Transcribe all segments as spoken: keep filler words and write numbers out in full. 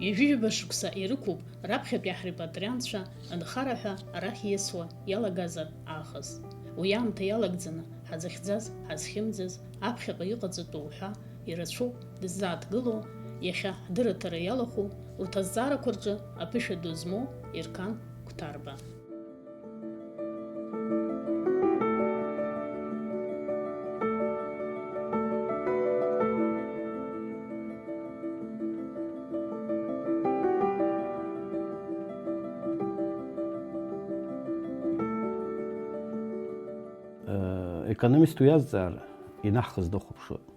Ҩажәижәаба шықәса ирықәуп раԥхьатәи ҳрепатриантцәа анхара ҳәа арахь ииасуа иалагазар аахыс. Уи аамҭа иалагӡаны ҳазыхьӡаз, ҳазхьымӡаз, аԥхьаҟа иҟаҵатәу уҳәа ирацәоуп дыззааҭгыло, иахьа ҳдырраҭара иалахәу урҭ азҵаарақәа рҿы аԥышәа ду змоу Ерқан Қәҭарба. Економист уи азҵаара инаҳхыз дахәаԥшуеит.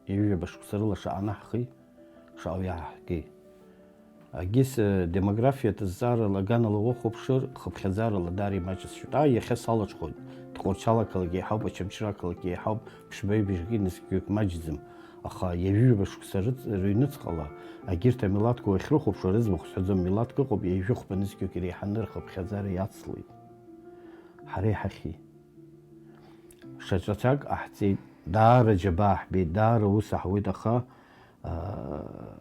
Ҩажәаба шықәса рыла шаҟа наҳхи, шаҟа иаҳҳәеи. Агьыс, э, демографиатә зҵаарала аганала уахәаԥшыр, хыԥхьаӡарала даара имаҷызшәоит. Ааи, иахьа салаҽхәоит, Тҟәарчал ақалақь еиҳауп, Очамчыра ақалақь еиҳауп, Ԥшьба ибжьгьы нызқьҩык маҷӡам. Аха ҩажәижәаба шықәса рыц-, рыҩныҵҟала агьырҭ амилаҭқәа уахьрыхәаԥшуа, рыӡбахә сҳәаӡом, милаҭк ыҟоуп, ҩажәи хәба нызқьҩык иреиҳаны рхыԥхьаӡара иацлеит. Ҳара иҳахьи. Шаҿацәак ҟаҳҵеит, даара џьабаа ҳбеит, даара ус аҳуеит, аха, аа,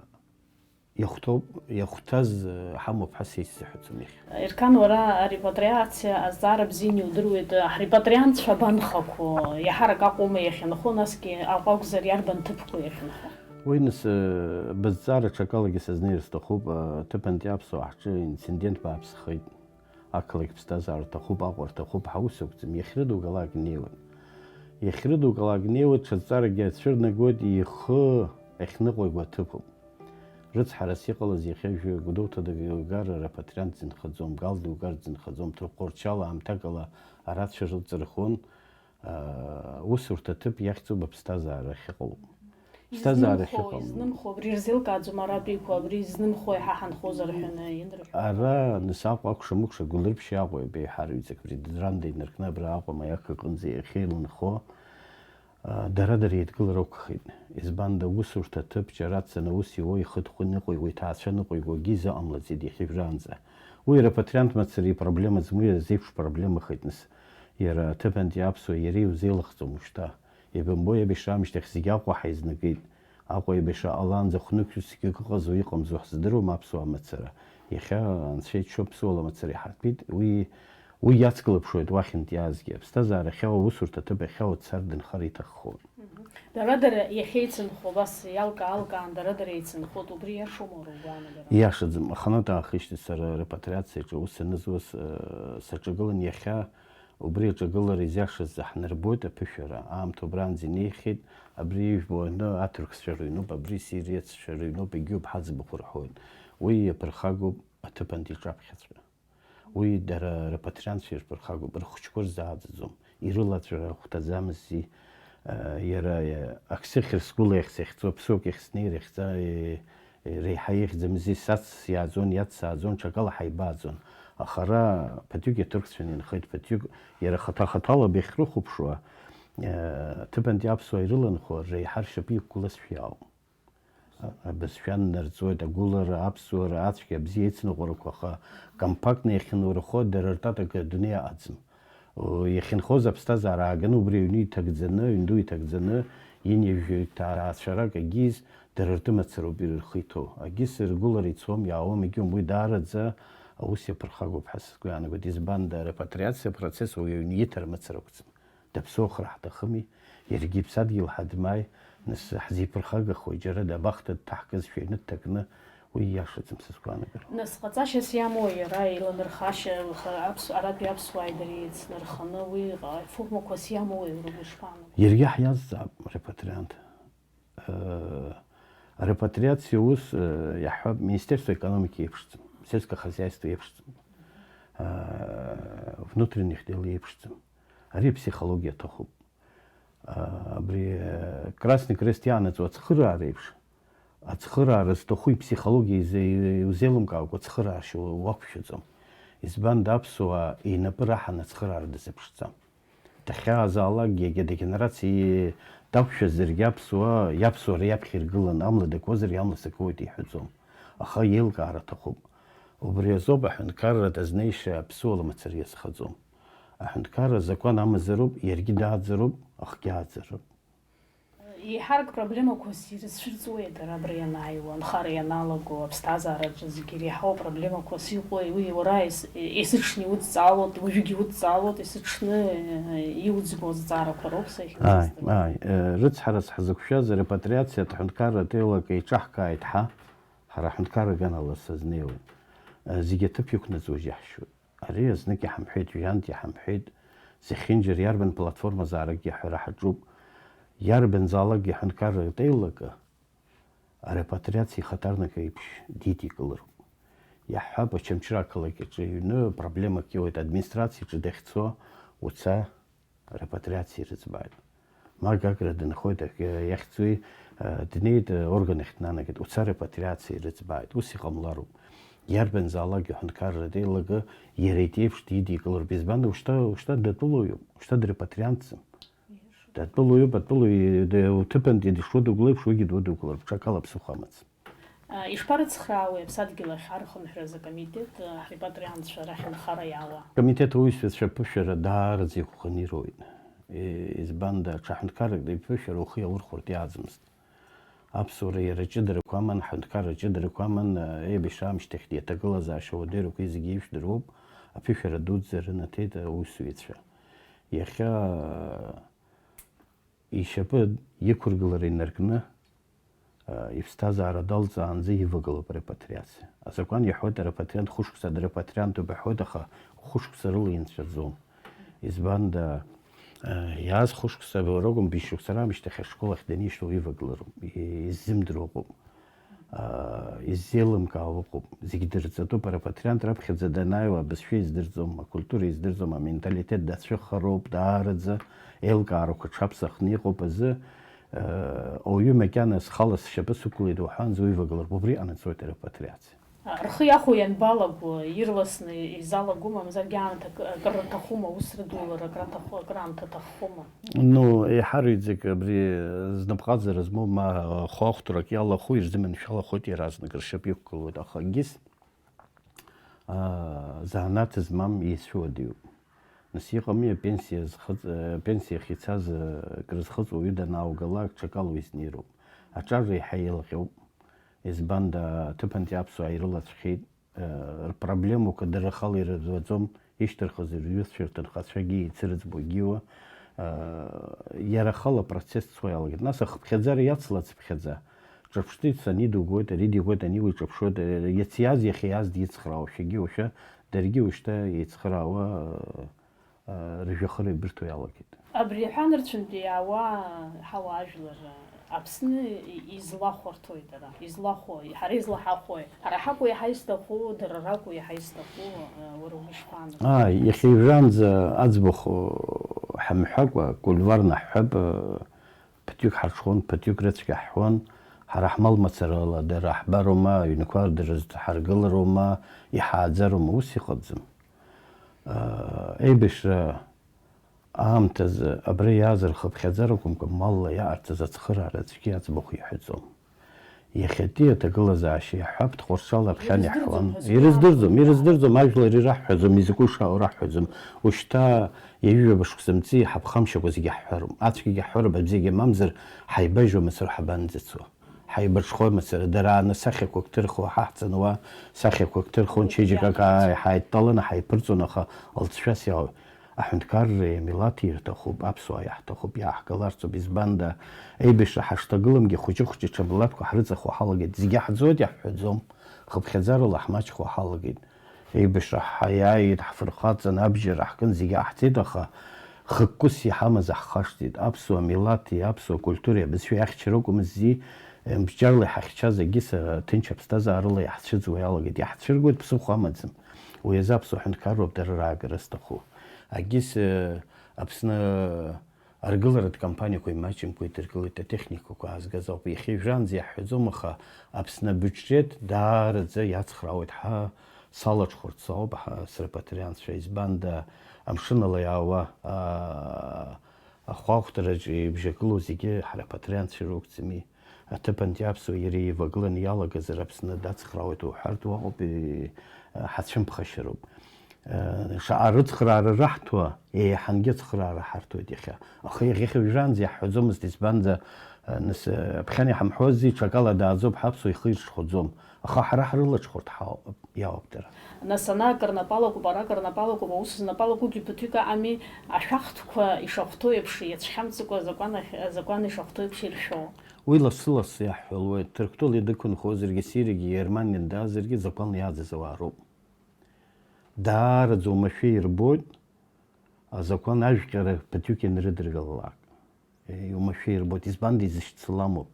иахәҭоуп, иахәҭаз, э, ҳамоуп ҳәа са исзыҳәаӡом иахьа. Ерқан, уара арепатриациа азҵаара бзианы иудыруеит, ҳрепатриантцәа абанхақәоу, иаҳарак Аҟәоума иахьынхо, насгьы Аҟәа акәзар, иарбан ҭыԥқәа иахьынхо? Уи нас, э, бызҵаара ҽакалагьы сызнеир сҭахуп, э, ҭыԥантәи аԥсуаа ҳҿы инцидент бааԥсхеит. Ақалақь ԥсҭазаара рҭахуп, Аҟәа рҭахуп ҳәа ус акәӡам, иахьрыдукылак неиуеит. Иахьрыдукылак неиуеит, ҽазҵааракгьы ацәырнагоит, ихы ахьныҟәиго аҭыԥуп. Рыцҳарас иҟалаз иахьа жәаҩа Гәдоуҭа дыгар репатриант дзынхаӡом, Гал дугар дзынхаӡом, Ҭырқәтәылаҿы аамҭакала арацәа рылҵырхон, аа, усурҭа ҭыԥ иахьӡуп аԥсҭазаара ахьыҟалоу. Ԥсҭазаара Изнымхо, ахьыҟалоу. Изнымхо, абри ирзеилкааӡом аратәиқәа, абри изнымхо иҳа ҳанхозар ҳәа инрыҳәо. Ара, нас Аҟәа акәша-мыкәша, Гәылрыԥшь Аҟәа еибеиҳаруеиҵак, абри Дранда инаркны абра Аҟәа амаиак аҟынӡа иахьеилынхо, аа, дара-дара еидгылар акәхеит. Избанда, усурҭа ҭыԥ џьара дцаны аус иуа, ихы-дхәы ныҟәиго, иҭаацәа ныҟәигогьы изыҟамлаӡеит иахьа уажәраанӡа. Уи репатриант мацара ипроблема змоу иазеиԥш проблемахеит, нас, иара аҭыԥантәи аԥсуа иара иузеилыхӡом ушьҭа. Ибымбои, абиша амышьҭахь зегь Аҟәа ҳаизнагеит. Аҟәа еибаша ҟалаанӡа хәнықьҩык зегьы ыҟазу иҟамзу ҳзыдыруам аԥсуаа мацара. Иахьа Анцәа иџьшьоуп, ԥсуала мацара иҳартәит. Уи, уи иацклаԥшуеит уахьынтә иаазгьы. Аԥсҭазаара ахьаау, аусурҭа аҭыԥ ахьаау дцар дынхар иҭаххоит. Мгм. Дара-дара иахьеицынхо, абас иалкаа-алкаан дара-дара еицынхоит, убри иашоума уара угәаанагара? Иашаӡам. Аханатә аахижьҭеи сара репатриациаҿы аус анызуаз, э, саҿагылан иахьа. Убри аҿагылара изиашаз ҳнарбоит аԥышәара. Аамҭа убранӡа инеихьеит. Абри ижәбо аҩны аҭырқәцәа рыҩноуп, абри сириаццәа рыҩноуп, егьиуп ҳаӡбахә рҳәоит. Уи иаԥырхагоуп аҭыԥантәи иҿаԥхьаҵәҟьа. Уи дара репатриантцәа ирԥырхагоуп, рыхәыҷқәа рзааӡаӡом, ирылаҵәара хәҭаӡамыззи, э, иара, э, Аксыхь Рсгәыла иахьсыхьӡо, Ԥсоуқь иахьснеир иахьӡа, э, Реиҳа ихьӡымзи, сац иааӡон, иацсааӡон, ҽакала ҳаибааӡон. Аха ара ԥаҭҩык иаҭырқәцәаны инхеит, ԥаҭҩык иара хаҭа-хаҭала бахьрыхәаԥшуа, э, ҭыԥантәи аԥсуаа ирыланхо реиҳа ршьапы иқәгылазшәа иаауп. А-, абызшәа ннарҵоит, агәылара, аԥсуара, ацәгьа, абзиа ицныҟәарақәа, аха компактны иахьынурахо дара ртатак адунеи аҟаӡам. Иахьынхоз аԥсҭазаара ааганы убри аҩны иҭагӡаны, аҩн ду иҭагӡаны, инеижәжәаҩык ҭаацәарак агьиз, дара ртәы мацароуп ирырхиҭо. Агьыс ргәылара ицом, иаауам, егьиум, уи даараӡа аус иаԥырхагоуп ҳәа сгәы иаанагоит. Избанда, арепатриациа процесс уи аҩны иҭар мацара акәӡам. Даԥсуахар ҳҭахыми, иаргьы иԥсадгьыл ҳадмааи, нас ҳзиԥырхагахуеи, џьара дабахҭа дҭаҳкызшәа аҩны дҭакны, уи ииашаӡам са сгәаанагара. Нас ҟаҵашьас иамоу иара иланархашьа, аха аԥс-, аратәи аԥсуааи дареи еицнарханы уи ҟа-, формақәас иамоуи уара угәы ишԥаанаго? Иаргьы ҳиазҵаап, репатриант. Э, арепатриациа ус, э, иаҳҳәап, Министерство экономики еиԥшӡам, сельское хозяйство еиԥшӡам, э, внутренних дел еиԥшӡам. Ари аԥсихологиа аҭахуп. Абри, э, Красный Крест иаанаҵо ацхыраара еиԥш, ацхыраара зҭаху иԥсихологиа изы-, иузеилымкаакәа ацхырааршьа уақәшәаӡом. Избанда, аԥсуаа инапы раҳаны ацхыраара дазыԥшӡам. Дахьаазаалакгьы, егьа дегенерациа дақәшәазаргьы, аԥсуаа, иаԥсуара иаԥхьа иргыланы, амла дакуазаргьы, амла сакуеит иҳәаӡом. Аха иеилкаара аҭахуп. Убри азоуп аҳәынҭқарра дазнеишьа аԥсуала мацара иазхаӡом. Аҳәынҭқарра азакәан амазароуп, иаргьы дааӡароуп, ахгьы ааӡароуп. Еиҳарак проблемақәас ирыцәырҵуеит ара абра ианааиуа, анхара ианалаго, аԥсҭазаараҿы зегьы иреиҳау апроблемақәас иҟои, уи уара ес-, есыҽны иудҵаалоит, уажәыгь иудҵаалоит, есыҽны, э, иуӡбо азҵаарақәа роуп са Ааи, иахьынӡасдыруа. Ааи, э, рыцҳарас ҳзықәшәаз арепатриациа аҳәынҭқарратә еилак еиҿаҳкааит ҳа, ҳара аҳәынҭқарра аганала сазнеиуеит. Э, зегьы аҭыԥ иқәнаҵ уажә иаҳшьуеит. Ари азнык иҳамҳәеит, жәантә иҳамҳәеит, зехьынџьара иарбан платформазааракгьы аҳәара ҳаҿуп. Иарбанзаалакгьы аҳәынҭқарратә еилакы арепатриациа ихаҭарнак еиԥш дидикылароуп. Иаҳҳәап, Очамчыра ақалақь аҿы иҩны проблемак иоуеит, администрациаҿы дахьцо уца, репатриациа ирыӡбааит. Ма Гагра дынхоит, ак-, иахьӡуи, э, днеит, э, орган ахь днанагеит, уца репатриациа ирыӡбааит. Ус иҟамлароуп. Иарбанзаалак аҳәынҭқарратә еилакы иара итәеиԥш дидикылароуп. Избан, ушьҭа, ушьҭа датәылоуп, ушьҭа дырепатриантӡам. Датәылоуп, атәылоуи, д-, уҭыԥантәи дышудукыло еиԥш, уигьы дудукылароуп, ҽакала ԥсыхәа амаӡам. А, ишԥарыцхраауеи аԥсадгьыл ахь архынҳәразы акомитет, а, ҳрепатриантцәа рахь анхара иаауа? Акомитет аусзуҩцәа аԥышәара даараӡа иӷәӷәаны ироуеит. И-, избанда, ҽа ҳәынҭқаррак диԥышәар ухы иаурхәартә иааӡамызт. Аԥсуара иара аҷыдарақәа аман, ҳәынҭқарра аҷыдарақәа аман, еибашьра аамышьҭахьтәи аҭагылазаашьа уадаҩрақәа зегьы ижәдыруоуп, аԥышәара дуӡӡа рынаҭеит аусзуҩцәа. Иахьа ишьапы иқәыргылара инаркны, а, иԥсҭазаара далҵаанӡа ивагылоуп арепатриациа. Азакәан иаҳәоит, арепатриант хәышықәса дырепатриантуп аҳәоит, аха хәышықәса рыла инцәаӡом. Избанда, а, иааз хәышықәса ракәым, быжь шықәса раамышьҭахь ашкол ахь данишьҭоу ивагылароуп, и-, иззымдыруа ыҟоуп. Аа, иззеилымкаауа ыҟоуп. Зегь дырҵатәуп, арепатриант раԥхьаӡа данааиуа абызшәа издырӡом, акультура издырӡом, аменталитет дацәыхароуп, даараӡа еилкаарақәа ҽаԥсахны иҟоуп азы, э, ауаҩы макьана схала сшьапы сықәлеит уҳәанӡа уивагылартә, убри ҟанаҵоит арепатриациа. Рхы иахәо ианбалаго, ирласны изалагома, мамзаргьы аамҭа акы-, акыр рҭахума, ус рыдулара акраҭаху-, акраамҭа аҭаххома? Ну, еиҳараӡак абри знапҟаҵара змоу ма хәаахәҭрак иалахәу ирзыманшәалахоит иаразнак, ршьапы иқәгылоит, аха акгьы, аа, занааҭ змам еицәыуадаҩуп. Нас иҟами апенсиа зхыҵ-, апенсиахь ицаз, акрызхыҵуа уаҩы данааугалак, ҽакала уи знеироуп. Аҿар еиҳа еилаҟьоуп. Избанда, аҭыԥантәи аԥсуаа ирылацәхьеит. Рпроблемақәа дара рхала ирырбаӡом, ишьҭырхыз рҩызцәа рҭынхацәагьы еицырыӡбо егьиуа, иара ахала апроцесс цо иалагеит. Нас ахыԥхьаӡара иацлацыԥхьаӡа, ҿырԥштәы ицаны идугоит, ари дигоит, ани уи ҿырԥшуеит, иацы иааз, иахьа иааз дицхраауашәа егьиуашәа, даргьы уажәшьҭа еицхраауа, рыжәҩахыр еибырҭо иалагеит. Абри аҳәа нырцәынтәи иаауа ҳауаажәлар Аԥсны излахәарҭои дара? Излахәо, ҳара излаҳахәои? Ҳара ҳакәу иаҳа изҭаху, дара ракәу иаҳа изҭаху, уара уишԥаанагои? Ааи, иахьеижәраанӡа аӡбахә ҳамҳәакәа, кульварны ҳҳәап, ԥыҭҩык ҳарҽхәон, ԥыҭҩык рыцәгьа ҳҳәон, ҳара ҳмал мацарала дара ҳбароума, аҩнқәа дырзыдҳаргылароума, иҳааӡароума, ус иҟаӡам. Еибашьра аамҭазы абра иааз рхыԥхьаӡара акәымкәа, малла иаартыз ацхыраара аӡәгьы аӡбахә иҳәаӡом. Иахьатәи аҭагылазаашьа иаҳҳәап, Тҟәарчал аԥхьан иаҳҳәон. Ирыздырӡом, ирыздырӡом, ирыздырӡом, ажәлар ираҳҳәаӡом, изакәу ишаау раҳҳәаӡом. Ушьҭа ҩажәа шықәса мҵи, ҳаԥхамшьакәа зегьы ҳҳәароуп. Ацәгьагьы ҳҳәароуп, абзиагьы мамзар, ҳаибажьуа мацара ҳабанӡацо? Ҳаибарҽхәоит мацара, дара аны сахьақәак ҭырхуа ҳаҳҵан уа, сахьақәак ҭырхуан, чеиџьыкак ааи ҳаидтәаланы ҳаиԥырҵуан, аха лҵшәас иаауеит. Аҳәынҭқарреи амилаҭи ирҭахуп, аԥсуаа иаҳҭахуп, иааҳгаларцоуп, избанда, еибашьра ҳашҭагыламгьы хәыҷы-хәыҷы ҽа милаҭқәа ҳрыҵахо ҳалагеит, зегьы ҳӡоит иаҳҳәаӡом, хыԥхьаӡарала ҳмаҷхо ҳалагеит. Еибашьра ҳаиааит, ҳфырхаҵан, абџьар аҳкын, зегьы ҟаҳҵеит, аха хықәкыс иҳамаз ҳхашҭит. Аԥсуа милаҭи, аԥсуа культуреи абызшәеи ахьчара акәмыззи, бџьарла иҳахьчаз егьыс ҭынч аԥсҭазаарала иаҳцәыӡуа иалагеит, иаҳцәыргоит, ԥсыхәа амаӡам. Уи азы аԥсуа ҳәынҭқарроуп дара раагара зҭаху. Егьыс, э, Аԥсны аргыларатә кампаниақәа имаҷымкәа идыркылеит, атехникақәа аазгаз ауп. Иахьа ижәраанӡа иаҳҳәаӡом, аха Аԥсны абиуџьет даараӡа иацхраауеит. Ҳа салаҽхәырц ауп, ҳа срепатриантцәа, избанда, амшын ала иаауа, аа, ахәаахәҭраҿы ибжьагылоу зегьы ҳрепатриантцәа ракәӡами? Аҭыԥантәи аԥсуа иара еивагыланы иалагазар Аԥсны дацхраауеит уҳәартә уаҟоуп, и-, ҳацәымԥхашьароуп. Шаҟа рыцхраара раҳҭо, еиҳангьы ацхраара ҳарҭоит иахьа. Аха иахьа уажәраанӡа иаҳҳәаӡомызт, избанзар, нас, аԥхьан иҳамҳәоззи, ҽакала дааӡоуп ҳаԥсуа, ихы ирҽхәаӡом. Аха ҳара ҳрылаҽхәарҭа ҳауп, иауп дара. Нас ана акыр напы алакуп, ара акыр напы алакуп, аус знапы алакугьы ԥыҭҩык аҟами, ашәахтәқәа ишахәҭоу еиԥш, иацәхьамҵыкәа азакәан ахь, азакәан ишахәҭоу еиԥш иршәо. Уи лассы-лассы иаҳҳәалоит, Ҭырқәтәыла идәықәынхозаргьы, Сириагьы, Германиагьы даазаргьы, азакәанла иааӡаз ауаа роуп. Даараӡа уамашәа ирбоит, азакәан ажәҟьара ԥыҭҩык ианрыдыргалалак. Е, уамашәа ирбоит, избанда изышьцыламоуп.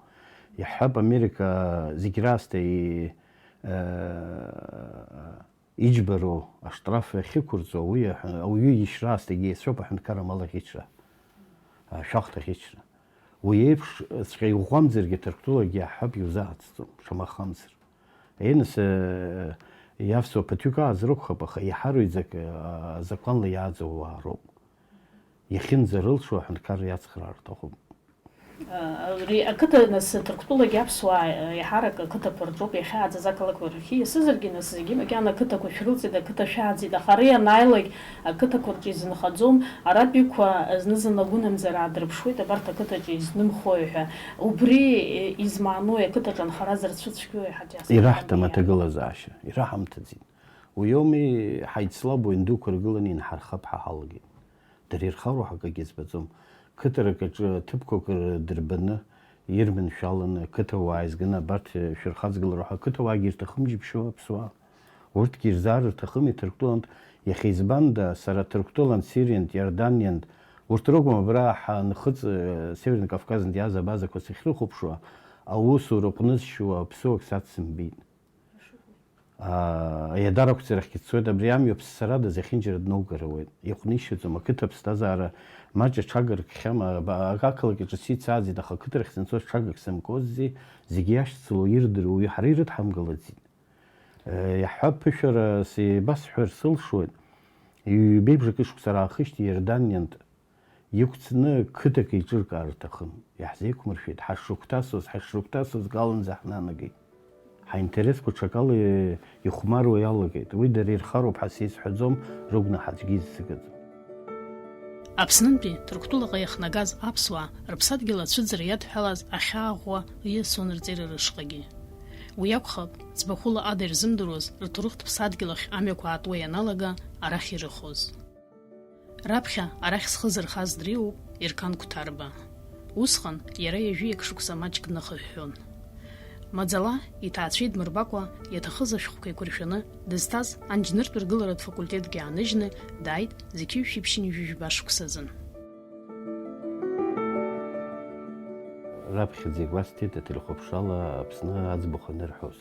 Иаҳҳәап, Америка зегь раасҭа и-, э, иџьбароу аштраф ахьықәырҵо, уи аҳ-, ауаҩы ишьра аасҭагьы еицәоуп аҳәынҭқарра амал аӷьычра, ашәахтә аӷьычра. Уи еиԥш цәҟьа иӷәӷәамзаргьы, Ҭырқәтәылагьы иаҳҳәап, иузааӡӡом, шамахамзар. Еныс, э, иавсуа ԥыҭҩык аазракәхап, аха иҳаруаӡак, э, азакәанла иааӡоу ауаа роуп. Иахьынӡарылшо аҳәынҭқарра иацхраар рҭахуп. Ари ақыҭа, нас, Ҭырқәтәылагьы аԥсуаа, э, иаҳарак ақыҭақәа рҿоуп иахьааӡаз ақалақьқәа рахь ииасызаргьы, нас, зегьы макьана ақыҭақәа шәрылҵит, ақыҭа шәааӡеит, аха ари анаҩлак ақыҭақәа рҿы изынхаӡом, аратәиқәа зны-зынла агәынамӡара аадырԥшуеит, абарҭ ақыҭаҿы изнымхои ҳәа. Убри, э, измаанои, ақыҭаҿы анхара зырцәыцәгьои ҳәа диаспора Ираҳҭам иаҳ- аҭагылазаашьа, ираҳамҭаӡеит. Уи ауми ҳаицлабуа индуқәа ргыланы инҳархап ҳәа ҳалагеит. Дара ирхароу ҳәа акгьы збаӡом. Қыҭарак аҿы ҭыԥқәак рдырбаны, ирманшәаланы, ақыҭауаа еизганы абарҭ шәырхаҵгылароуп ҳәа ақыҭауаагьы ирҭахым џьыбшьо аԥсуаа. Урҭгьы ирзаар рҭахым иҭырқәтәылантә, иахьа избанда, сара Ҭырқәтәылантә, Сириантә, Иорданиантә, урҭ ракәым абра ҳанхыҵ, Северный Кавказынтә иааз абазақәа сахьрыхәаԥшуа, аусура ҟәнызшьуа аԥсуак сацымбеит. Аа, аиадар ақәҵарахьгьы дцоит, абри амҩа ԥссарада зехьынџьара дноугарауеит. Иҟәнишьаӡом, ақыҭа аԥсҭазаара маҷ аҽага ркхьама, аба-, ақалақь аҿы сицааӡеит, аха ақыҭарахь санцоз ҽагак сымкуаззи, зегьы иашьцыло ирдыруа уи ҳара ирыдҳамгалаӡеит. Э, иаҳҳәап, ԥышәара сеибасҳәар сылшоит, ҩбеи бжакы шықәса раахижьҭеи Иорданиантә Иқәҵны қыҭак еиҿыркаар рҭахын. Иаҳзеиқәмыршәеит, ҳашрыгәҭасуаз, ҳашрыгәҭасуаз акаланӡа ҳнанагеит. Ҳаинтересқәа ҽакала ихәмаруа иалагеит. Уи дара ирхароуп ҳәа сизҳәаӡом, рыгәнаҳа аӡәгьы изсыгаӡом. Аԥснынтәи Ҭырқәтәылаҟа иахнагаз аԥсуаа рыԥсадгьыл ацәыӡра иадҳәалаз ахьаа ӷәӷәа ииасон рҵеира рышҟагьы. Уи акәхап, ӡбахәыла ада ирзымдыруаз рҭоурыхтә ԥсадгьыл ахь амҩақәа аатуа ианалага арахь ирыхоз. Раԥхьа арахь зхы зырхаз дреиуоуп Ерқан Қәҭарба. Усҟан иара ҩажәи акы шықәса маҷк днахыҳәҳәон. Маӡала иҭаацәа идмырбакәа, иаҭахыз ашәҟәқәа еиқәыршәаны дызҭаз анџьныртә ргыларатә факультетгьы ааныжьны дааит зқьи жәшәи ԥшьынҩажәи жәаба шықәсазын. Раԥхьаӡа игәасҭеит ателехәаԥшрала Аԥсны аӡбахә анырҳәоз.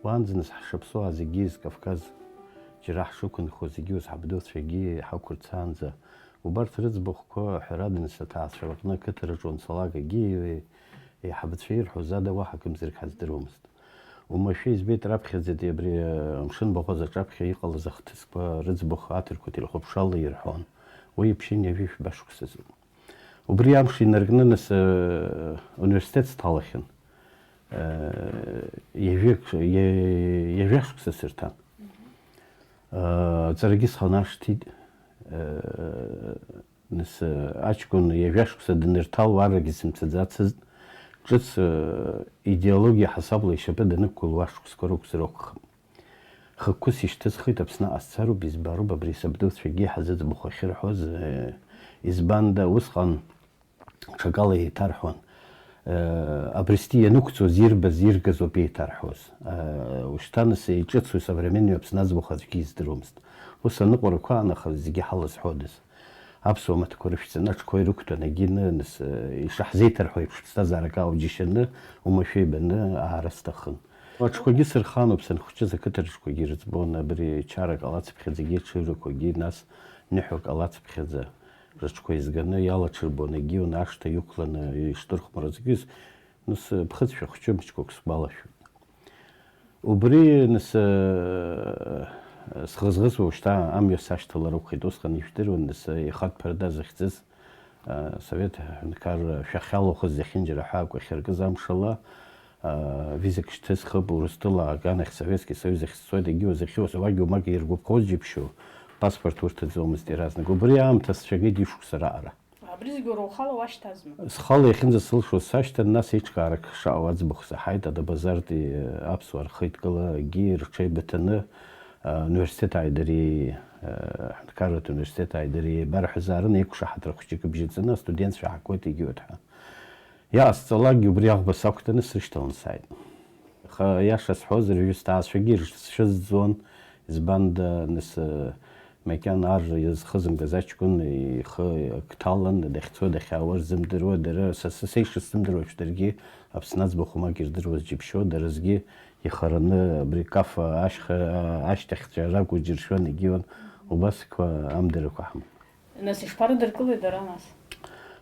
Уаанӡа нас ҳшаԥсуаа зегьы, зКавказ џьара ҳшықәынхо зегьы, ус ҳабдуцәагьы ҳақәырцаанӡа, убарҭ рыӡбахәқәа, ҳәарада, нас аҭаацәа рҟны ақыҭараҿы уанцалак, егьи еиҳабацәа ирҳәоз ада уаҳа акымзарак ҳаздыруамызт. Уамашәа избеит раԥхьаӡатәи абри амшын баӷәаза аҿаԥхьа иҟалаз ахҭысқәа рыӡбахә аҭырқәа телехәаԥшрала ирҳәон. Уи ԥшьынҩажәи жәба шықәсазы. Убри амш инаркны, нас, э, университет сҭалахьан. Э, ҩажәи-, ҩа-, ҩажәа шықәса сырҭан. Э, аҵарагьы сханаршҭит. Э, нас, э, аҷкәын ҩажәа шықәса данырҭал, уарагьы сымцаӡацызт. Ҿыц, э, идеологиа ҳасабла ишьапы данықәгыло ашықәсқәа ракәзар акәхап. Хықәкыс ишьҭысхит, Аԥсны ҟасҵароуп, избароуп, абри сабдуцәагьы ҳазыӡбахә ахьырҳәоз, э, избанда, усҟан ҽакала еиҭарҳәон, э, абристи ианықәҵоз ирбаз, иргаз ауп еиҭарҳәоз. Э, ушьҭа нас иҿыцу современный Аԥсны аӡбахә аӡәгьы издыруамызт. Ус аныҟәарақәа аанахаз зегьы ҳалызҳәодаз. Аԥсуа маҭәақәа рышәҵаны аҽқәа ирықәтәан, егьины, нас, э, ишаҳзеиҭарҳәо еиԥш, ԥсҭазаарак аауџьашьаны, уамашәа ибаны аара сҭахын. Аҽқәагьы сырханоуп, санхәыҷыз ақыҭа рыҽқәагьы ирыӡбон, абри чарак алацыԥхьаӡагьы, ҽыҩрақәагьы, нас ныҳәак алацыԥхьаӡа рыҽқәа еизганы иалаҽырбон, егьиун ашҭа иқәланы ишдырхәмаруаз, егьыс, нас, ԥхыӡшәа хәҷы мыҷқәак сгәалашәоит. Убри, нас, сӷызӷызуа ушьҭа амҩа сашьҭалар акәхеит, усҟан ижәдыруан, нас, ихатә ԥарда захьӡыз, асовет ҳәынҭқарра шәахьалахәыз зехьынџьара ҳәаақәа ахьаркыз амшала, Визак шьҭысхып, Урыстәыла аганахь, Советски Союз ахь сцоит, егьиуазахьиуаз, уагьы-умагьы иргәаԥхоз џьыбшьо, паспорт урҭаӡомызт иаразнак. Убри аамҭа сцәагеит ишықәса раҟара. Абри зегьы уара ухала уашьҭазма? Схала иахьынӡасылшоз сашьҭан, нас еиҿкаарак шаҟоу аӡбахә саҳаит, Адабазартәи аԥсуаа рхеидкылагьы рҽеибыҭаны, а, университет ааидареи, а, аҳәынҭқарратә университет ааидареи еибарҳәазаарын, еиқәшаҳаҭра хәҷык бжьаҵаны астудентцәа ҳакуеит егьиуеит ҳәа. Иҟасҵалакгьы убри аӷба сақәтәаны срышьҭалан сааит. Аха, иаша сҳәозар, ҩысҭаацәагьы ирцәызӡуан, избанда, нас, э, макьана ар иазхызымгаз аҷкәын ихы ак ҭалан, дахьцо, дахьаауа рзымдыруа, дара, са, са сеиша сзымдыруа еиԥш, даргьы Аԥсны аӡбахә мак ирдыруаз џьыбшьо, даразгьы ихараны абри Кафа ашьха, ашьҭахьҵәҟьа ракәу џьыршьон, егьиуан, убасқәа амдырақәа ҳаман. Нас ишԥарыдыркылеи дара нас?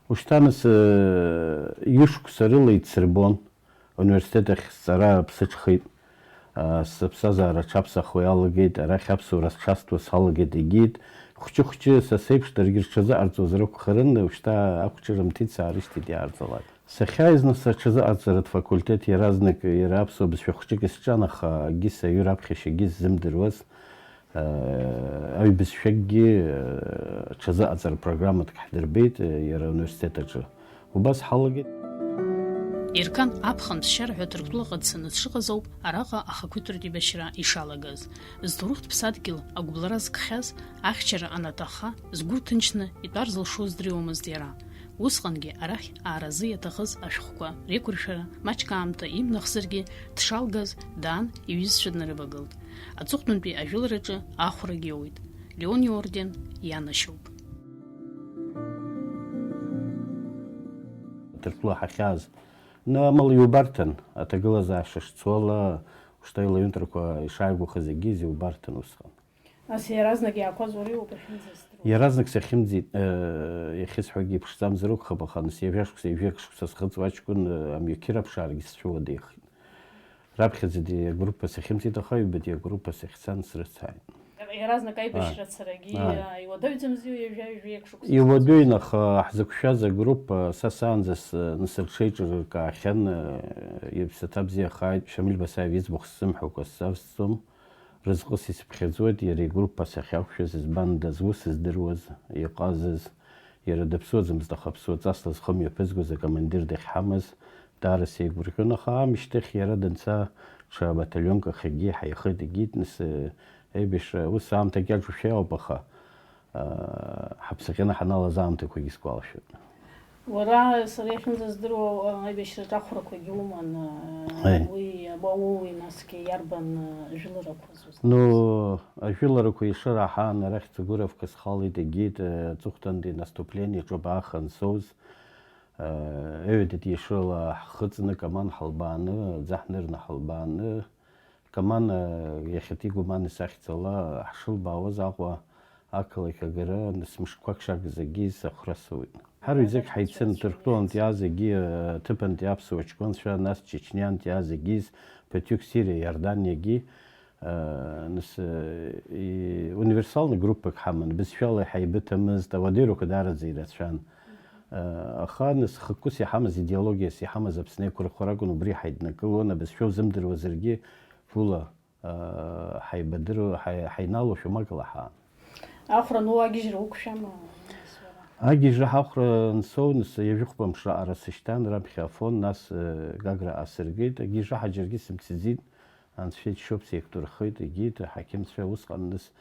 Ушьҭа нас, э, ҩышықәса рыла ицырбон, университет ахь сҵара аԥсыҽхеит. Э, сыԥсҭазаара аҽаԥсахуа иалагеит, арахь аԥсуара сҽасҭо салагеит, егьит. Хәҷы-хәҷы са сеиԥш даргьы рҽазыҟарҵозар акәхарын, ушьҭа ақәҿырымҭит, саарышьҭит иаарҵалак. Сахьааиз нас аҽазыҟарҵаратә факультет иаразнак иара аԥсуа бызшәа хәҷык исҿан, аха акгьы саҩыр аԥхьашьагьы сзымдыруаз. Аҩбызшәакгьы, ҽазыҟаҵара программатәк ҳдырбеит, иара ауниверситет аҿы. Убас ҳалагеит. Еркан аԥхынтә шьарҳәа Ҭырқәтәылаҟа дцаны дшыҟаз ауп араҟа ахақәиҭтәратә еибашьра ишалагаз. Зҭоурыхтә ԥсадгьыл агәыбылра зкхьаз, ахьчара анаҭахха, згәы рҭынчны итәар зылшоз дреиуамызт иара. Усҟангьы арахь ааразы иаҭахыз ашәҟәқәа реиқәыршәара маҷк аамҭа имнахзаргьы, дшалгаз даан иҩызцәа днарывагылт. Аҵыхәтәантәи ажәылараҿы ахәрагь иоуит. Леон иорден ианашьоуп. Ҭырқәтәыла ҳахьааз, ну, амала иубарҭан, аҭагылазаашьа шцо ала, ушьҭа илаҩынтрақәа ишааигәахаз егьиз иубарҭан усҟан. Нас иаразнак иаақәаз уара иоуп иахьынӡаздыруа? Иаразнак сахьымӡеит, э, иахьысҳәогьы иԥшӡамзар акәхап, аха нас ҩажәа шықәса, ҩажәа шықәса схыҵуа аҷкәын, э, амҩақьыр аԥшаарагьы сцәыуадаҩхеит. Раԥхьаӡатәи агруппа сахьымӡеит, аха аҩбатәи агруппа сахьцан срыцааит. Иаразнак аибашьра Ааи. Царагьы, Ааи. э, иуадаҩӡамзи ҩажәа, ҩажәа шықәса? Иуадаҩын, аха ҳзықәшәаз агруппа, са саанӡа с-, нас рҽеиҿыркаахьан, э, иԥсаҭа бзиахааит, Шамиль Басаев иӡбахә сзымҳәакәа сзавсӡом. Разҟыс исыԥхьаӡоит иара игруппа сахьақәшәаз, избанда, зус здыруаз, иҟазаз, иара дыԥсуаӡамызт, аха аԥсуа ҵасла зхы мҩаԥызгоз акомандир дахьҳамаз даара сеигәырӷьон, аха аамышьҭахь иара данца, ҽа баталионк ахьгьы ҳаихеит, егьит, нас, э, аибашьра, ус аамҭа кьаҿушәа иҟоуп, аха, э, ҳаԥсаҟьаны ҳаналаз аамҭақәагьы сгәалашәоит. Уара, сара иахьынӡаздыруа, аибашьраҿы ахәрақәагьы уман, Аи. уи, уа-, уоуи насгьы иарбан, э, жәыларақәаз узлаз? Ну, ажәыларақәа ишыраҳан, арахь Цыгуровка схалеит, егьит, э, аҵыхәтәантәи наступление ҿабаахын соуз, э, ҩадатәи ишыла ҳхыҵны, Каман ҳалбааны, аӡы ҳнырны ҳалбааны, Каман, э, иахьатәи Гәаман исахьӡала ҳшылбаауаз Аҟәа ақалақь агара, нас мышқәак шагыз егьи сахәра соуит. Ҳарҩызак ҳаицын, Ҭырқәтәылантә иааз егьи, э, ҭыԥантәи аԥсуа ҷкәынцәа, нас Чечниантә иааз егьи, ԥыҭҩык Сириа, Иорданиагьы, э, нас, э, и-, универсалны группак ҳаман, бызшәала иҳаибыҭамызт, ауадаҩрақәа даараӡа ирацәан. Э, аха нас хықәкыс иҳамаз, идеологиас иҳамаз Аԥсны еиқәырхара акәын, убри ҳаиднакылон, абызшәа узымдыруазаргьы, гәыла, э, ҳаибадыру-, ҳаи-, ҳаиналоушәа макала ҳаан. Ахәра ану агьежьра уқәшәама, нас, уара? Агьежьра ҳахәра ансоу, нас, ҩажәихәба мшы раҟара сышьҭан, раԥхьа Афон, нас, э, Гагра аасыргеит. Агьежьра ҳа џьаргьы сымцаӡеит, Анцәа иџьшьоуп, сеиқәдырхеит, егьит, аҳақьымцәа усҟан, нас,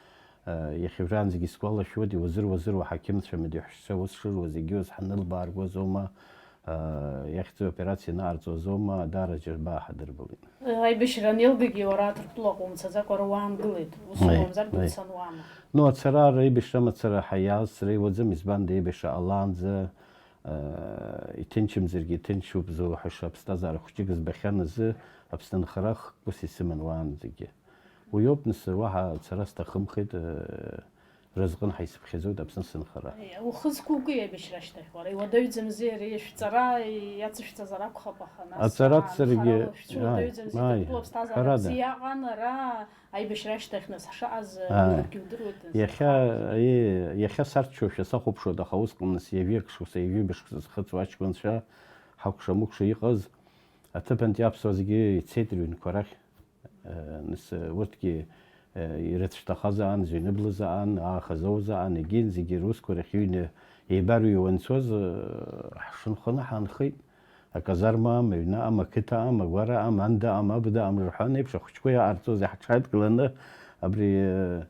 э, иахьа уажәраанӡагьы сгәалашәоит, иуазыр-уазыруа аҳақьымцәа, амаҭәахәцәа ус шыруаз, егьиуаз ҳанылбааргозоума, э, иахьӡу операциа анаҟарҵозоума, даара џьарбаа ҳадырбалеит. Аибашьра анеилгагьы уара Ҭырқәтәылаҟа умцаӡакәа ара уаангылеит, ус Аи, акәымзар, аи. Дуццан уаама? Ну, ацара, аибашьра амацара ҳаиааз среиуаӡам, избанда, аибашьра ҟалаанӡа, э, иҭынчымзаргьы иҭынчуп зуҳәаша аԥсҭазаара хәҷык збахьан азы, Аԥсны анхара хықәкыс исыман уаанӡагьы. Уиоуп, нас, уаҳа ацара сҭахымхеит, э, разҟын ҳаисыԥхьаӡоит Аԥсны сынхара. Аи, ухы зқәукуи аибашьра ашьҭахь, уара? Иуадаҩӡамзи ари, шәҵара иацышәҵазар акәхап, аха нас Аҵара анхара царгьы, шәцәыуадаҩӡамзи, аи, Ҭырқәтәыла аԥсҭазаара ҳәарада. Бзиа аҟан ара, аибашьра ашьҭахь нас ҳшаҟаз, Аи. Уигьы удыруеит, нас Иахьа, ахаан. Аи, иахьа сарччошәа сахәаԥшуеит, аха усҟан нас ҩажәа шықәса, ҩажәа шықәса зхыҵуа аҷкәынцәа, ҳакәша-мыкәша иҟаз, Аҭыԥантәи аԥсуаа зегьы ицеит рыҩнқәа рахь. Э, нас, э, урҭгьы, э, ирыцәҭахазаан, зыҩныблазаан, аахазоузаан, егьин зегьы русқәа рахь иҩны еибарыҩуа анцоз, э, ҳшынхоны ҳаанхеит. Аказармаам, аҩнаам, ақыҭаам, агәараам, андаам, абдаам рҳәан еиԥш, ахәыҷқәа иааҟарҵоз иаҳҽааидкыланы, абри, э,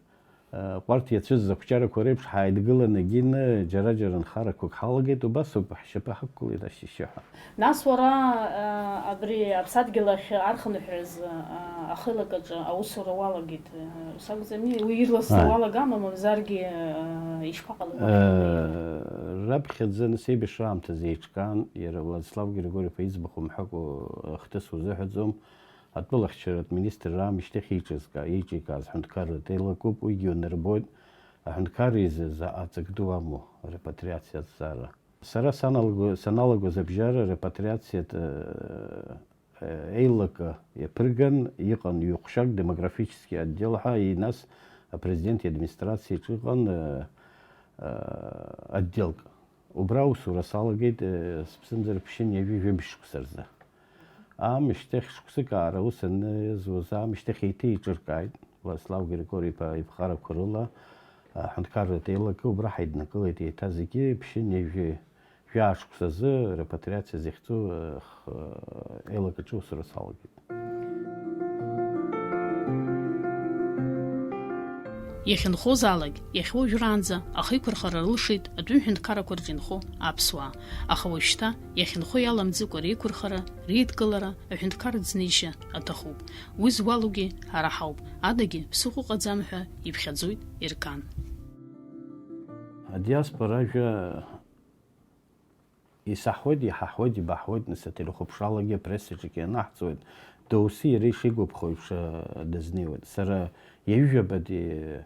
Ҟәарҭ иацәыӡыз ақәҿиарақәа реиԥш ҳааидгыланы егьины, џьара-џьара нхарақәак ҳалагеит, убас ауп ҳшьапы ҳақәгылеит ашьшьыҳәа. Нас уара, а, абри аԥсадгьыл ахь архынҳәразы, а, ахеилак аҿы аусура уалагеит, а, ус акәӡами? Уи ирласны Ааи. уалагама, мамзаргьы, а, ишԥаҟалеи? Э, раԥхьаӡа, нас, еибашьра аамҭазы еиҿкаан, иара Владислав Григорьев иӡбахә мҳәакәа ахҭыс узыҳәаӡом. Атәылахьчаратә министр раамышьҭахь еиҿызка-, еиҿикааз аҳәынҭқарратә еилакоуп, уигьы унарбоит, аҳәынҭқарра изы заҟа ҵак ду амоу, репатриациа азҵаара. Сара саналго-, саналагоз абжьара репатриациатә, э, еилакы иаԥырган, иҟан ҩ-ҟәшьак демографический отдел ҳәа, и нас апрезидент иадминистрациаҿы иҟан, э, э, отделк. Убра аусура салагеит, э, сыԥсымзар ԥшьынҩажәи жәибжь шықәса рзы. Аамышьҭахь шықәсык аара ус анызуаз аамышьҭахь еиҭа еиҿыркааит Владислав Григори-иԥа иԥҟарақәа рыла аҳәынҭқарратә еилакы, убра ҳаиднакылеит еиҭа зегьы ԥшьынҩажәи жәаа шықәсазы репатриациа захьӡу, э, х-, еилакаҿы аусура салагеит. Иахьынхозаалак, иахьа уажәраанӡа ахеиқәырхара рылшеит атәым ҳәынҭқаррақәа рҿы инхо аԥсуаа, аха уажәшьҭа иахьынхо иаламӡыкәа реиқәырхара, реидкылара, аҳәынҭқарратә знеишьа аҭахуп. Уи зуалугьы ҳара ҳауп, адагьы ԥсыхәа ыҟаӡам ҳәа иԥхьаӡоит Еркан. Адиаспора ажәа Исаҳауеит, иҳаҳауеит, ибаҳауеит, нас ателехәаԥшралагьы апрессаҿгьы анаҳҵоит, доусы иара ишигәаԥхо еиԥш, а, дазнеиуеит. Сара ҩажәабатәи,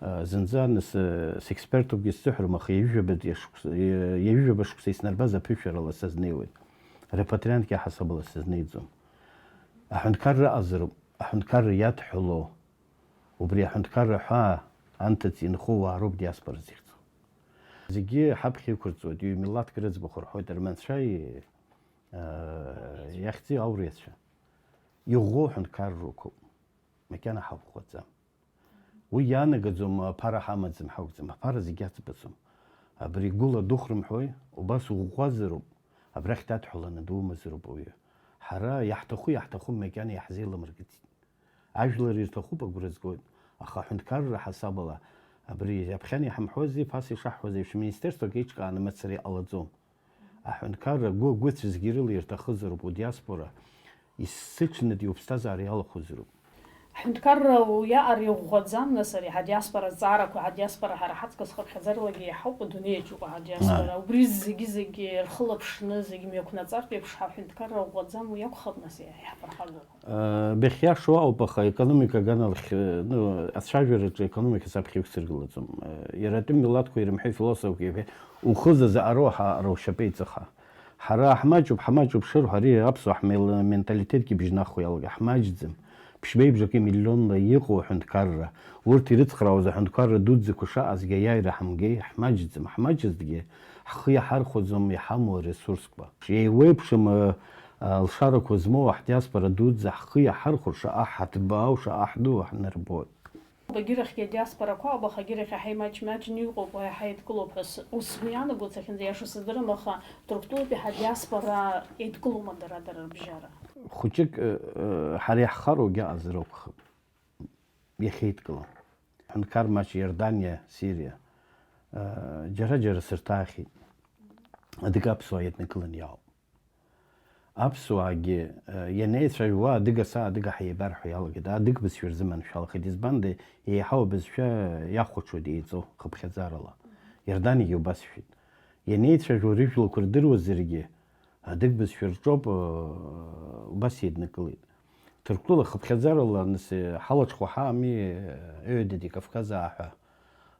а, зынӡа, нас, а, сексперттәыкгьы сзыҳәарым, аха ҩажәабатәи ашықәс-, ҩажәаба шықәса иснарбаз аԥышәарала сазнеиуеит. Репатриантк иаҳасабала сазнеиӡом. Аҳәынҭқарра ыҟазароуп, аҳәынҭқарра иадҳәалоу, убри аҳәынҭқарра ҳәаа анҭыҵ инхо уаа роуп диаспора зыхьӡу. Зегьы ҳаԥхьа иқәырҵоит, ҩ-милаҭк рыӡбахә рҳәоит, рманцәа, э, иахьӡи ауриацәа. Иӷәӷәоу ҳәынҭқарроуп, макьана ҳаӷәӷәаӡам. Уи иаанагаӡом, аԥара ҳамаӡам, ҳакәӡам, аԥара зегьы аӡбаӡом. Абри гәыла духрымҳәои, убас уӷәӷәазароуп, абрахь дадҳәаланы думазароуп ауаҩы. Ҳара иаҳҭаху-иаҳҭахым макьана иаҳзеилымыргацт. Ажәлар ирҭахуп, агәра згоит, аха аҳәынҭқарра ҳасабала, абри аԥхьан иҳамҳәози, ԥаса ишаҳҳәоз еиԥш, министерствак еиҿкааны мацара иҟалаӡом. Аҳәынҭқарра гәы-гәыцә зегьы рыла ирҭахызароуп удиаспора, исыҽнытәи уԥсҭазаара иалахәызароуп. Ҳҳәынҭқарра уиаҟара иӷәӷәаӡам, нас, ари ҳадиаспора азҵаарақәа, ҳадиаспора ҳара ҳаҵкыс хыԥхьаӡаралагьы иаҳауп, адунеи аҿы ҳадиаспора. Ааи. Убри зегьы-зегьы рхылаԥшны, зегьы мҩақәнаҵартә еиԥш, ҳаҳәынҭқарра ӷәӷәаӡам, уи акәхап, нас, иаҳԥырхагоу. Э, быхиашоу ауп, аха аекономика аганалахь, э, ну, ацәажәараҿы аекономика саԥхьа иқәсыргылаӡом. Э, иара атәым милаҭқәа ирымҳәеи, философқәа ирҳәеи, ухы зазаҟароу ҳаҟара ушьапы иҵыха. Ҳара ҳмаҷуп, ҳмаҷуп шырҳәо, ари аԥсуа ҳмел-, менталитетгьы бжьнахуа иалагеит, ҳмаҷӡам. Ԥшьбеибжаки миллионла иҟоу аҳәынҭқарра, урҭ ирыцхраауаз аҳәынҭқарра дуӡӡақәа шаҟазгьы аиааира ҳамгеи, ҳмаҷӡам, ҳмаҷызҭгьы, ҳхы иаҳархәаӡом иҳамоу аресурсқәа. Еиуеиԥшым, э, алшарақәа змоу аҳдиаспора дуӡӡа ҳхы иаҳархәар, шаҟа ҳаҭбаау, шаҟа ҳдуу ҳнарбоит. Агьырахьгьы адиаспорақәа ауп, аха агьырахь иаҳа имаҷ-маҷны иҟоуп, уи иаҳа еидкылоуп ҳәа с-, ус сгәы иаанагоит, сахьынӡаиашоу сыздырам, аха Ҭырқәтәылатәи ҳадиаспора еидкылоума дара, дара рыбжьара? Хәыҷык, э, э, ҳара иаҳхароугьы аҟазар акәхап, иахьеидкылам. Ҳәынҭқар маҷ Иорданиа, Сириа, э, џьара-џьара сырҭаахьеит. Адыга аԥсуаа еиднакылан иаауп. Аԥсуаагьы, э, ианеицәажәо, уа адыга, са адыга ҳаибарҳәо иалагеит. Адыг бызшәа рзыманшәалахеит. Избанда, еиҳау абызшәа иахәаҽуеит еиҵоу, хыԥхьаӡарала. Иорданиагьы убас шәит. Ианеицәажәо, рыжәлақәа рдыруазаргьы, адыг бызшәа рҿоуп, э, убас еиднакылеит. Ҭырқәтәыла хыԥхьаӡарала, нас, э, ҳалаҽхәа ҳаами, э, ҩадатәи Кавказаа ҳәа,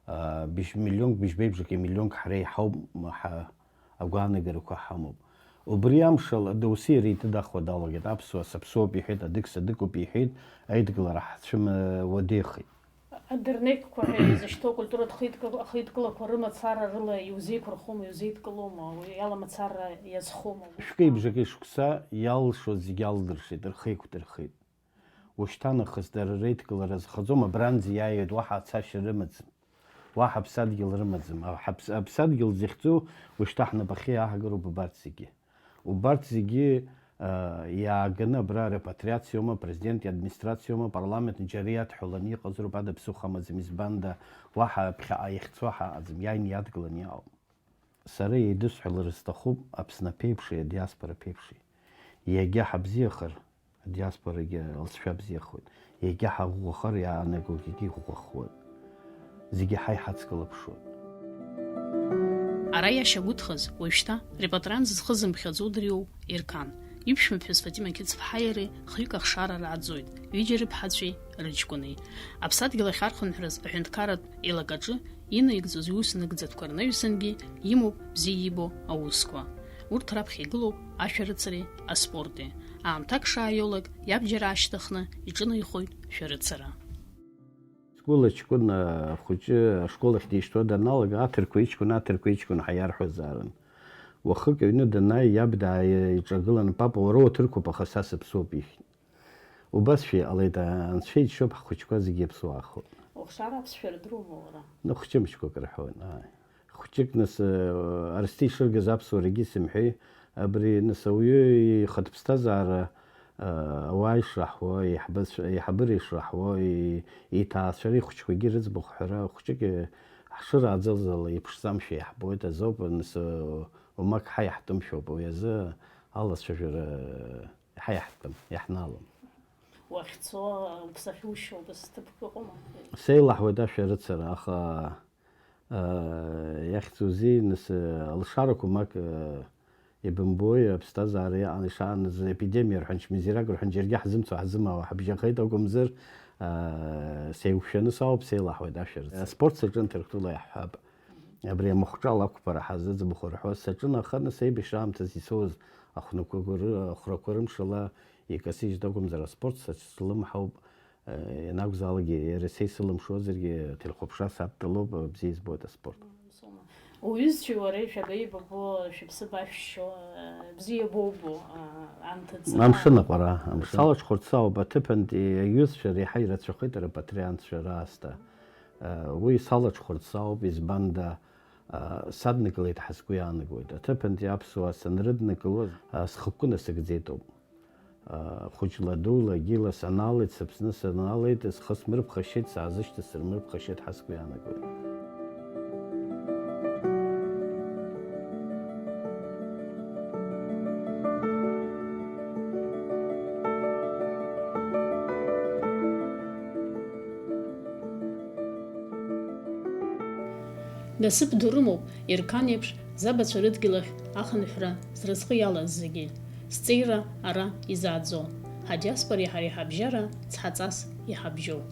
э, быжь-, миллионк, быжьбеибжаки миллионк ҳара иҳауп, ҳа-, агәаанагарақәа ҳамоуп. Убри амшала, доусы иара еиҭадахуа далагеит, аԥсуа саԥсуоуп иҳәеит, адыг садыгуп иҳәеит, аидгылара ҳцәым-, уадеихеит. Адырнеқьқәа ҳәа изышьҭоу акультуратә хеидкы-, ахеидкылақәа рымацара рыла иузеиқәырхома, иузеидкылома, уи ала мацара иазхома? Шәкы-ибжакы шықәса иалшоз зегьы алдыршеит, рхы еиқәдырхеит. Ушьҭа нахыс дара реидкылара азхаӡом, абранӡа иааиуеит, уаҳа ацашьа рымаӡам, уаҳа аԥсадгьыл рымаӡам. Аҳаԥс-, аԥсадгьыл зыхьӡу ушьҭа ҳнапахьы иааҳгароуп убарҭ зегьы. Убарҭ зегьы, а, иааганы абра репатриациоума, президент иадминистрациоума, парламент џьара иадҳәаланы иҟазароуп, ада ԥсыхәа амаӡам, избанда, уаҳа ԥхьаҟа иахьцо ҳаҟаӡам, иааины иадгыланы иҟоуп. Сара еидысҳәалар сҭахуп Аԥсны аԥеиԥши адиаспора аԥеиԥши. Иагьа ҳабзиахар, адиаспорагьы лҵшәа бзиахоит. Иагьа ҳаӷәӷәахар, иаанагогьы иӷәӷәахуеит. Зегьы ҳаи ҳацклаԥшуеит. Ара иашьа гәыҭхаз, уажәшьҭа репатриант зхы зымԥхьаӡо дыриоуп Ерқан. Иԥшәмаԥҳәыс Фатима Қьыцԥҳа иареи хҩык ахшара рааӡоит, ҩыџьа рыԥҳацәеи рыҷкәыни. Аԥсадгьыл ахь архынҳәраз аҳәынҭқарратә еилакаҿы инаигӡоз иуснаигӡатәқәа рнаҩсангьы имоуп бзиа иибо аусқәа. Урҭ раԥхьа игылоуп ашәарыцареи аспорти. Аамҭак шааиоулак иабџьар аашьҭыхны иҿынеихоит шәарыцара. Сгәыла ҷкәын, а, хәыҷы ашкол ахь дишьҭуа даналага, аҭырқәа иҷкәын, аҭырқәа иҷкәын ҳәа иарҳәозаарын. Уахык аҩны данааи, иаб дааиҿагыланы, папа, уара уаҭырқәоуп, аха са сыԥсуоуп, ихьит. Убасшәа иҟалеит, а, анцәа иџьшьоуп, ҳхәыҷқәа зегьы иаԥсуаахоит. Ухшара аԥсшәа рдыруама уара? Ну, хәҷымшьқәак рҳәоит, ааи. Хәҷык, нас, э, Арсҭи ишыргаз аԥсуарагьы исымҳәеи, абри, нас, ауаҩы ихатә ԥсҭазаара, э, ауаа ишраҳуа, еиҳабацәа-, еиҳабыра ишраҳуа, и-, иҭаацәара ихәҷқәагьы рыӡбахә ҳәара хәҷык, э, ҳшырааӡаз ала иԥшӡамшәа иаҳбоит, азоуп, нас, э, уамак ҳа иаҳтәымшәоуп, уи азы алацәажәара, э, ҳа иаҳтәым, иаҳналам. Уахьцо уԥсахьушьо убас ҭыԥк ыҟоума? Сеилаҳауеит ашәарыцара, аха, э, иахьӡузеи, нас, э, алшарақәа мак, э, ибымбои, аԥсҭазаара иаан ишааныз епидемиа рҳәан, чмазарак рҳәан, џьаргьы ҳзымцо ҳзымаауа ҳабжьахеит акәымзар, э, сеиқәшәаны сауп, сеилаҳауеит ашәарыцара. Аспорт саҿы Нҭырқәтәыла иаҳҳәап. Абри амахәҿала ақәԥара ҳазыӡбахә рҳәо саҿын, аха нас аибашьра аамҭазы исоуз ахәнақәа ры-, ахәрақәа рымшала икасыжьит акәымзар, аспорт сацәыслымҳауп, э, ианакәзаалакгьы, иара са исылымшозаргьы, ателехәаԥшра садтәалоуп, бзиа избоит аспорт. Уҩызцәеи уареи шәага еибабо, шәыԥсы башәшьо, э, бзиа боубо, э, анҭыҵ. Амшын аҟәара, амшын. Салаҽхәырца ауп, аҭыԥантәи аиҩызцәа реиҳа ирацәахеит репатриантцәа раасҭа. Уи салаҽхәырц ауп, избанда, саднакылеит ҳәа сгәы иаанагоит. Аҭыԥантәи аԥсуаа санрыднакылоз, схықәкы насыгӡеит ауп. Хәыҷла, дула, гьыла саналеит, сыԥсны саналеит, схы смырԥхашьеит, саазышьҭыз сырмырԥхашьеит ҳәа сгәы иаанагоит. Насыԥ ду рымоуп Ерқан еиԥш забацәа рыдгьыл ахь ахынҳәра зразҟы иалаз зегьы. Сҵеира ара изааӡо. Ҳадиаспореи ҳареи ҳабжьара цҳаҵас иҳабжьоуп.